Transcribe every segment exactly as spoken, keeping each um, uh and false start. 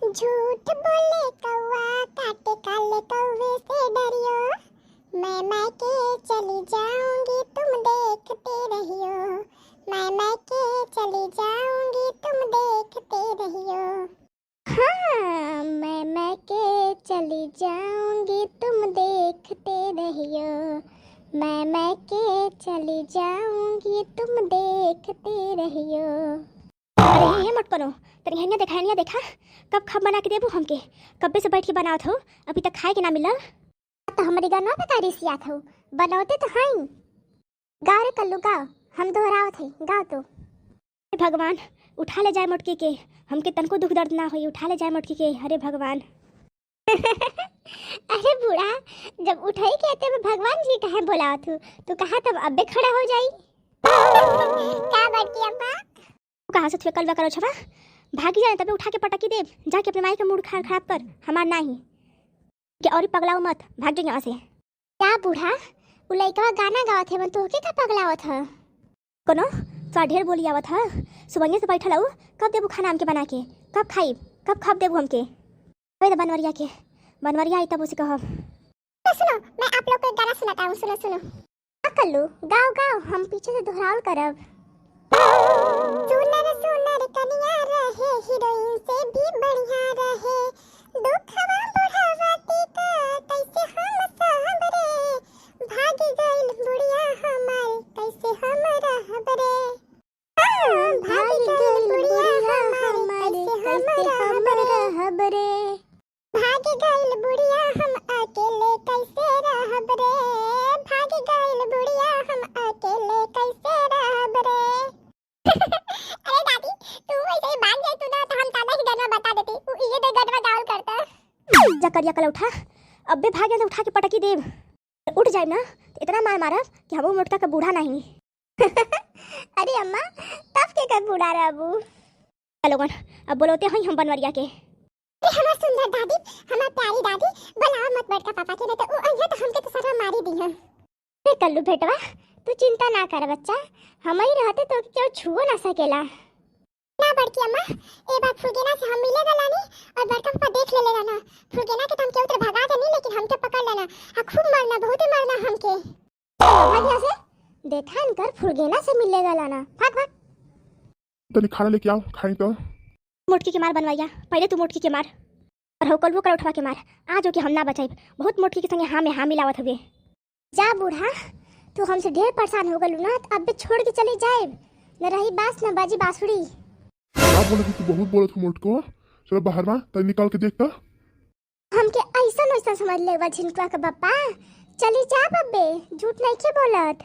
झूठ बोले कौवा, काटे काले कौवे से डरियो। मैं मैके चली जाऊंगी, तुम देखते रहियो। मैं मैके चली जाऊंगी, तुम देखते रहियो। हाँ, मैं मैके चली जाऊंगी, तुम देखते रहियो। मैं मैके चली जाऊंगी, तुम देखते रहियो। अरे हे मोटकनो, तनी हेनिया देखा, हेनिया देखा, कब खाब बना के देबू हमके? कब्बे से बैठ के बनावत हो, अभी तक खाए के ना मिलल। तो हमरी गनवा पे का रिसियात हो, बनौते तो हई। गाओ रे कल्लू, गाओ, हम दोहरावत हई, गाओ तो। हे भगवान, उठा ले जाए मोटकी के, हमके तनको दुख दर्द ना होई, उठा ले जाए मोटकी के, अरे भगवान। अरे बूढ़ा, जब उठई के आते में भगवान जी काहे बोलावत हूँ? तू कहा तब अब्बे खड़ा हो जाई। का बड़की अम्मा? तू कहाँ से थुए कलवा करो छवा? भागी जाए तबे उठा के पटकी देब, जाके अपने माई के मूड खा-, खराब कर, हमार नाही। के औरी पगलाओ मत, भाग जाओ यहाँ से। का बूढ़ा, उ लइकवा गाना गावत है, मन तोहके का पगलावत ह? कोनो, तोरा ढेर बोली आवत ह, सुबह से बैठल हऊ, कब देबू खाना हमके बना के, कब खाइब, कब खाब देबू हमके? अबे तो बनवरिया के, बनवरिया आई तब उसे कहब। तो सुनो, मैं आप लोग को एक गाना सुनाता हूँ, सुनो, सुनो। हाँ कल्लू, गाओ, गाओ, हम पीछे से दोहरावल करब। सुनर सुनर कनिया रहे, हीरोइन से भी बढ़िया रहे। दुखवा बुढ़ावती का कैसे हम सहब रे, भाग गइल बुढ़िया हमार कैसे हम रहब रे। हाँ, भाग गइल बुढ़िया हमार कैसे हम रहब रे। भाग गइल बुढ़िया हम अकेले कैसे रहब रे, भाग गइल बुढ़िया हम अकेले कैसे रहब रे। अरे दादी, तू ऐसे ही भाग जाई तू ना, तो हम दादा के गनवा बता देती, उ इहे दे गनवा गावल करता। जा करिया कलौठा, अब्बे भाग गया तो उठा के पटकी देब। उठ जाए ना, तो इतना मार मारब कि हमहू मोटका का बूढ़ा नहीं। अरे अम्मा, तब के कर बूढ़ा रहबू? चलो गन, अब बोलौते हई हम बनवरिया के। अरे हमार सुंदर दादी, हमार प्यारी दादी, बोलाओ मत बड़का पापा के, नहीं तो उ अइहे तो हमके तो सरवा मारी दिहन। अरे कल्लू बेटवा, तू चिंता ना कर बच्चा, हमही रहते तो केहू छुओ ना सकेला। ना बड़की अम्मा, ए बार फुलगेना से हम मिले गलानी और बड़का पापा देख लेले रहना। फुलगेना के तो हम केहू तरह भगा देनी, लेकिन हमके पकड़ लेना, आ खूब मारना, बहुते मारना हमके। भाग यहाँ से, देखा इनकर फुलगेना से मिले गलाना, भाग भाग। तनी खाना लेके आओ, खाई तो। मोटकी के मार बनवरिया, पहले तू मोटकी के मार। और हो कलुओ कलौठवा के मार, आज ओके हम ना बचाइब। बहुत मोटकी के संगे हाँ में हाँ मिलावत हवे। जा बूढ़ा, तू हमसे ढेर परेशान हो गलू ना, तो अब्बे छोड़ के चली जाइब। न रही बांस, न बाजी बांसुरी। का बोलत हूँ तू? बहुत बोलत हूँ मोटको। चलो बाहर बा, तनी निकाल के देख तो। हमके ऐसन वैसन समझ ले बा झिनकुआ के बापा। चली जा बब्बे, झूठ नइखे बोलत।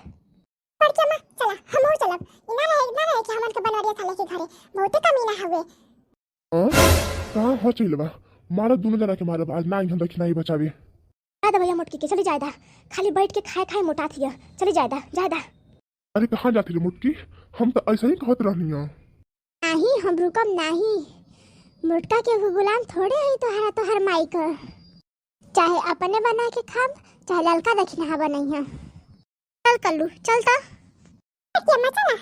बड़की अम्मा, चला, हमहू चलब। ई ना रहे, ना रहे कि हमन के बनवरिया साले के घरे बहुते कमीना हवे। हाँ? कहाँ हो चइल बा? मारा दोनों जना के मारब, आज ना इहाँ दखिनाई बचावे। जाए दा भैया मोटकी के, चली जाए दा। खाली बैठ के खाए खाए मोटात हिया। चली जाए दा, जाए दा। अरे कहाँ जाती रे मोटकी? हम तो ऐसा ही कहत रहनी है। नाही, हम रुकब नाही। मोटका के गुलाम थोड़े हई तोहरा, तोहर माई क। चाहे अपने बना के खाब, चाहे ललका दखिनहा बनइहा। चल कल्लू, चल त। अरे अम्मा, चला।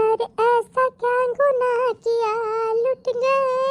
अरे ऐसा क्या गुनाह किया, लुट गए।